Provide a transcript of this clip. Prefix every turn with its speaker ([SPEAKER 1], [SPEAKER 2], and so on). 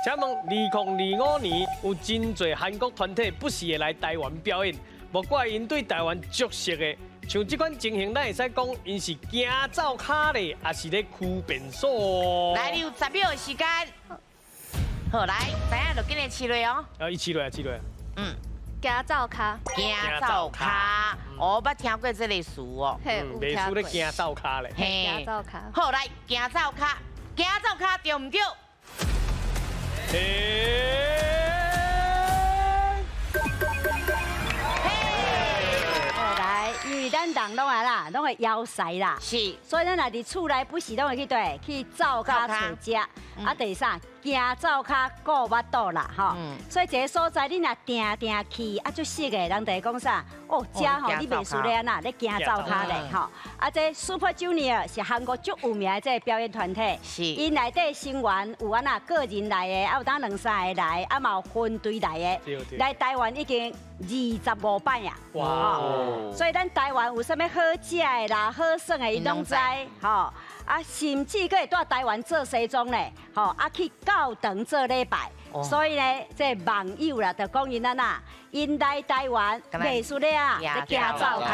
[SPEAKER 1] 請問2025年有真濟韓國團體不時會來台灣表演，無怪𪜶對台灣足熟的。像這款情形，咱會使講𪜶是行灶跤咧，抑是咧區便所？
[SPEAKER 2] 來，你有10秒的時間。好，來，知影就緊來試落哦。
[SPEAKER 1] 啊，伊試落啊，試落。
[SPEAKER 3] 行灶跤。
[SPEAKER 2] 行灶跤，我捌聽過這个詞哦。
[SPEAKER 3] 嘿，
[SPEAKER 1] 袂輸咧行灶跤咧。
[SPEAKER 3] 行灶跤。
[SPEAKER 2] 好，來，行灶跤，行灶跤對毋對？
[SPEAKER 1] 嘿。
[SPEAKER 2] 嘿。
[SPEAKER 4] 來，因為咱人攏會啦，攏會枵踅啦，所以咱若佇厝內不時攏會去佗去灶跤揣食，啊，第三行灶跤顧腹肚啦，吼。所以這个所在你若定定去，啊，足熟的，人就會講啥？哦，遮吼你袂輸咧按怎，咧行灶跤咧，吼。啊，這 Super Junior 是韓國足有名的這个表演團體，𪜶內底成員有按怎個人來的，啊有當兩三个來，啊嘛有分隊來的，來台灣已經25擺啊！
[SPEAKER 1] 哇！
[SPEAKER 4] 所以咱台灣有啥物好食的啦、好耍的，伊攏知，吼。啊，甚至閣會蹛台灣做西裝咧，吼，啊去教堂做禮拜。所以咧，這網友啦，就講𪜶按怎，𪜶來台灣袂輸咧啊，咧行灶跤咧。